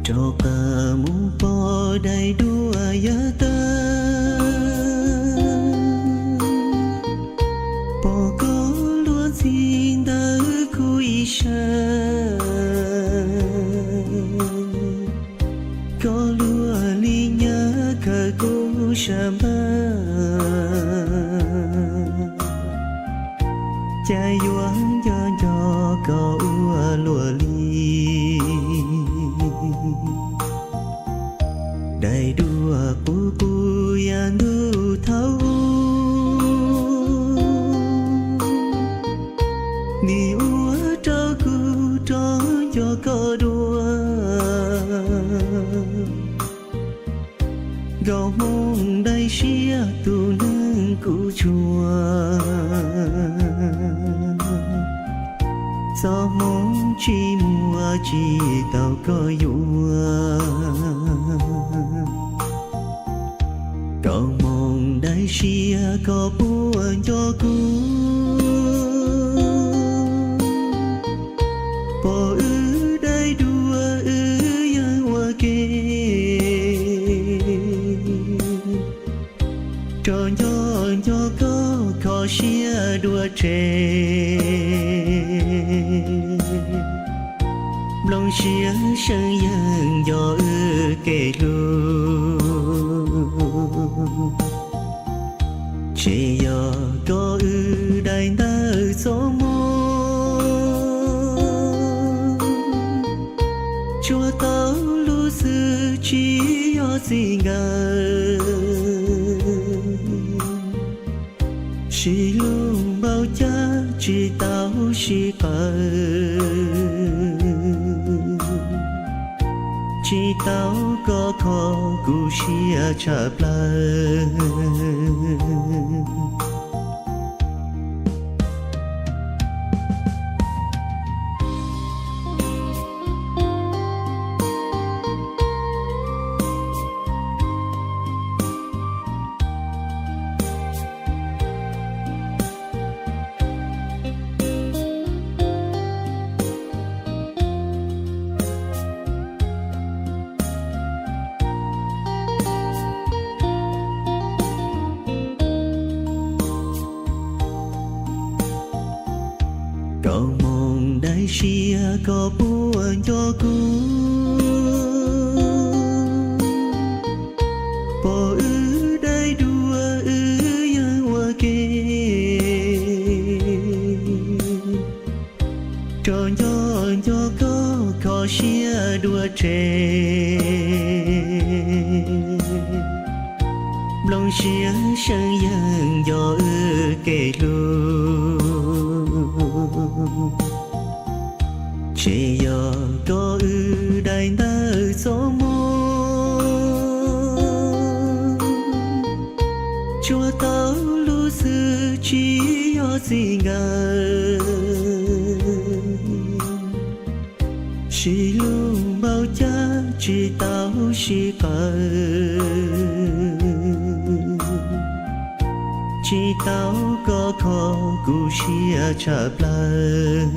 Rov qab mus pom daim duab yav tawg, pom koj luag ntxhi ntawm kuv ib sab, koj luag li nyab khaws kuv sab npawg, cas yuav nco nco koj ua luaj li. Daim duab puv puv yav ntuj thaum ub, nim ua rau kuv rov nco koj dua. Nkauj Hmoob daim siab tus neeg kuv tshua, txoj hmoov tsis muaj tsis tau koj yuav. Nkauj Hmoob daim siab koj puas nco kuv, pom wb daim duab wb yeej ua ke. Rov nco nco koj kho siab dua tseg, nplooj siab seeb yeej nco wb kev hlub. Tseem yog koj wb daim ntawv txoj moo, tsuas tau lub xwm tsis yog txij nkawm. Sib hlub npaum cas tsis tau sib qawm, tsis tau koj kho kuv siab tshaj plaws. Nkauj Hmoob daim siab koj puas nco kuv, pom wb daim duab wb yeej ua ke. Rov nco nco koj kho siab dua tseg, nplooj siab seeb yeej nco wb kev hlub. Tseem yog koj wb daim ntawv txoj moo, tsuas tau lub xwm tsis yog txij nkawm. Sib hlub npaum cas tsis tau sib qawm, tsis tau koj kho kuv siab tshaj plaws.